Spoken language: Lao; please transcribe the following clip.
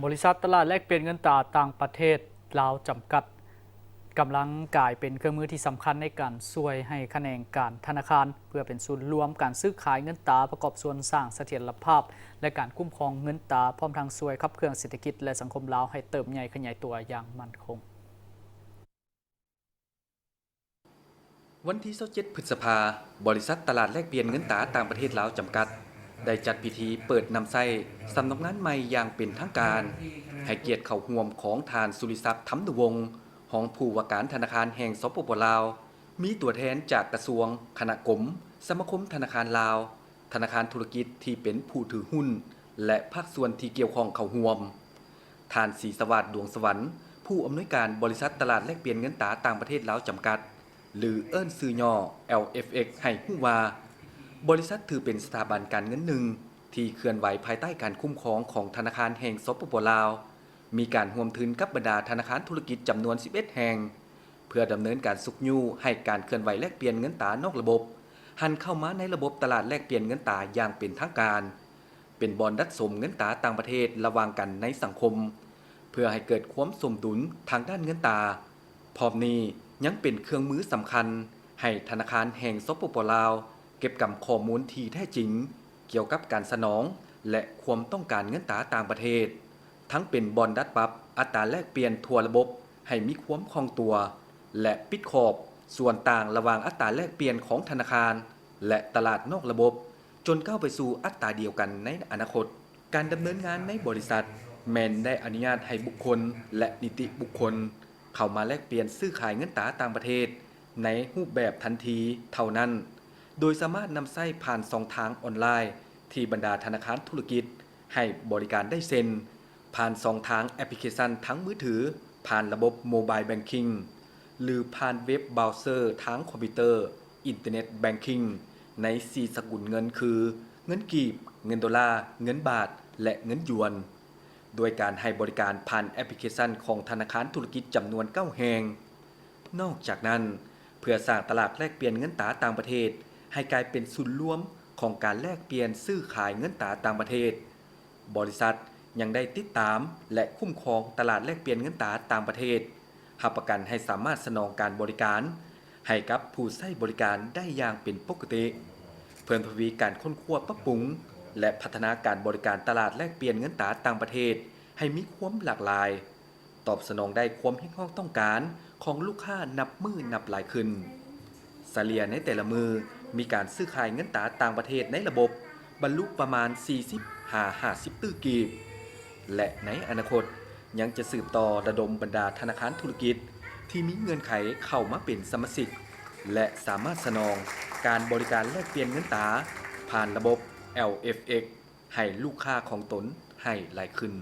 ບໍລິສັດຕະຫຼາດແລກປ່ຽນເງິນຕາຕ່າງປະເທດລາວຈຳກັດ ກຳລັງກາຍເປັນເຄື່ອງມືທີ່ສຳຄັນໃນການຊ່ວຍໃຫ້ຂະແໜງການທະນາຄານ ເພື່ອເປັນສູນລວມການຊື້ຂາຍເງິນຕາ, ປະກອບສ່ວນສ້າງສະຖຽນລະພາບ ແລະ ການຄຸ້ມຄອງເງິນຕາ, ພ້ອມທັງຊ່ວຍຂັບເຄື່ອນເສດຖະກິດ ແລະ ສັງຄົມລາວໃຫ້ເຕີບໃຫຍ່ຂະຫຍາຍຕົວຢ່າງໝັ້ນຄົງ. ວັນທີຊາວເຈັດ ພຶດສະພາ, ບໍລິສັດຕະຫຼາດແລກປ່ຽນເງິນຕາຕ່າງປະເທດລາວຈຳກັດ ໄດ້ຈັດພິທີເປີດນຳໃຊ້ສຳນັກງານໃໝ່ຢ່າງເປັນທາງການ, ໃຫ້ກຽດເຂົ້າຮ່ວມຂອງທ່ານ ສຸລິສັກ ທຳນຸວົງ ຮອງຜູ້ວ່າການທະນາຄານແຫ່ງ ສປປ ລາວ, ມີຕົວແທນຈາກກະຊວງ, ຄະນະກົມ, ສະມາຄົມທະນາຄານລາວ, ທະນາຄານທຸລະກິດທີ່ເປັນຜູ້ຖືຫຸ້ນ ແລະ ພາກສ່ວນທີ່ກ່ຽວຂ້ອງເຂົ້າຮ່ວມ. ທ່ານ ສີສະຫວາດ ດວງສະຫວັນ ຜູ້ອຳນວຍການບໍລິສັດຕະຫຼາດແລກປ່ຽນເງິນຕາຕ່າງປະເທດລາວຈຳກັດ ຫຼື ເອີ້ນຊື່ຫຍໍ້ ແອລເອັຟເອັກ ໃຫ້ຮູ້ວ່າ, ບໍລິສັດຖືເປັນສະຖາບັນການເງິນໜຶ່ງທີ່ເຄື່ອນໄຫວພາຍໃຕ້ການຄຸ້ມຄອງຂອງທະນາຄານແຫ່ງ ສປປ ລາວ, ມີການຮ່ວມທຶນກັບບັນດາທະນາຄານທຸລະກິດຈຳນວນສິບເອັດແຫ່ງ ເພື່ອດຳເນີນການຊຸກຍູ້ໃຫ້ການເຄື່ອນໄຫວແລກປ່ຽນເງິນຕານອກລະບົບ ຫັນເຂົ້າມາໃນລະບົບຕະຫຼາດແລກປ່ຽນເງິນຕາຢ່າງເປັນທາງການ, ເປັນບ່ອນດັດສົມເງິນຕາຕ່າງປະເທດລະຫວ່າງກັນໃນສັງຄົມ ເພື່ອໃຫ້ເກີດຄວາມສົມດຸນທາງດ້ານເງິນຕາ. ພ້ອມນີ້ຍັງເປັນເຄື່ອງມືສຳຄັນໃຫ້ທະນາຄານແຫ່ງ ສປປ ລາວ ເກັບກຳຂໍ້ມູນທີ່ແທ້ຈິງກ່ຽວກັບການສະໜອງ ແລະ ຄວາມຕ້ອງການເງິນຕາຕ່າງປະເທດ, ທັງເປັນບ່ອນດັດປັບອັດຕາແລກປ່ຽນທົ່ວລະບົບໃຫ້ມີຄວາມຄ່ອງຕົວ ແລະ ປິດຂອບສ່ວນຕ່າງລະຫວ່າງອັດຕາແລກປ່ຽນຂອງທະນາຄານ ແລະ ຕະຫຼາດນອກລະບົບ, ຈົນກ້າວໄປສູ່ອັດຕາດຽວກັນໃນອະນາຄົດ. ການດຳເນີນງານໃນບໍລິສັດແມ່ນໄດ້ອະນຸຍາດໃຫ້ບຸກຄົນ ແລະ ນິຕິບຸກຄົນ ເຂົ້າມາແລກປ່ຽນຊື້ຂາຍເງິນຕາຕ່າງປະເທດໃນຮູບແບບທັນທີເທົ່ານັ້ນ, ໂດຍສາມາດນຳໃຊ້ຜ່ານຊ່ອງທາງອອນລາຍທີ່ບັນດາທະນາຄານທຸລະກິດໃຫ້ບໍລິການໄດ້ ເຊັ່ນ ຜ່ານຊ່ອງທາງແອັບພລິເຄຊັນທາງມືຖື, ຜ່ານລະບົບໂມບາຍແບັງຄິງ ຫຼື ຜ່ານເວັບບຣາວເຊີທາງຄອມພິວເຕີ, ອິນເຕີເນັດແບັງຄິງ ໃນສີ່ສະກຸນເງິນຄື ເງິນກີບ, ເງິນໂດລາ, ເງິນບາດ ແລະ ເງິນຢວນ, ດ້ວຍການໃຫ້ບໍລິການຜ່ານແອັບພລິເຄຊັນຂອງທະນາຄານທຸລະກິດຈຳນວນເກົ້າແຫ່ງ. ນອກຈາກນັ້ນ, ເພື່ອສ້າງຕະຫຼາດແລກປ່ຽນເງິນຕາຕ່າງປະເທດໃຫ້ກາຍເປັນສູນລວມຂອງການແລກປ່ຽນຊື້ຂາຍເງິນຕາຕ່າງປະເທດ, ບໍລິສັດຍັງໄດ້ຕິດຕາມ ແລະ ຄຸ້ມຄອງຕະຫຼາດແລກປ່ຽນເງິນຕາຕ່າງປະເທດ, ຮັບປະກັນໃຫ້ສາມາດສະໜອງການບໍລິການໃຫ້ກັບຜູ້ໃຊ້ບໍລິການໄດ້ຢ່າງເປັນປົກກະຕິ, ເພີ່ມທະວີການຄົ້ນຄວ້າປັບປຸງ ແລະ ພັດທະນາການບໍລິການຕະຫຼາດແລກປ່ຽນເງິນຕາຕ່າງປະເທດໃຫ້ມີຄວາມຫຼາກຫຼາຍ, ຕອບສະໜອງໄດ້ຄວາມຮຽກຮ້ອງຕ້ອງການຂອງລູກຄ້ານັບມື້ນັບຫຼາຍຂຶ້ນ. ສະເລ່ຍໃນແຕ່ລະມື້ມີການຊື້ຂາຍເງິນຕາຕ່າງປະເທດໃນລະບົບບັນລຸປະມານສີ່ສິບຫາຫ້າສິບຕື້ກີບ ແລະ ໃນອະນາຄົດຍັງຈະສືບຕໍ່ລະດົມບັນດາທະນາຄານທຸລະກິດທີ່ມີເງື່ອນໄຂເຂົ້າມາເປັນສະມາຊິກ ແລະ ສາມາດສະໜອງການບໍລິການແລກປ່ຽນເງິນຕາຜ່ານລະບົບ ແອລເອັຟເອັກ ໃຫ້ລູກຄ້າຂອງຕົນໃຫ້ຫຼາຍຂຶ້ນ.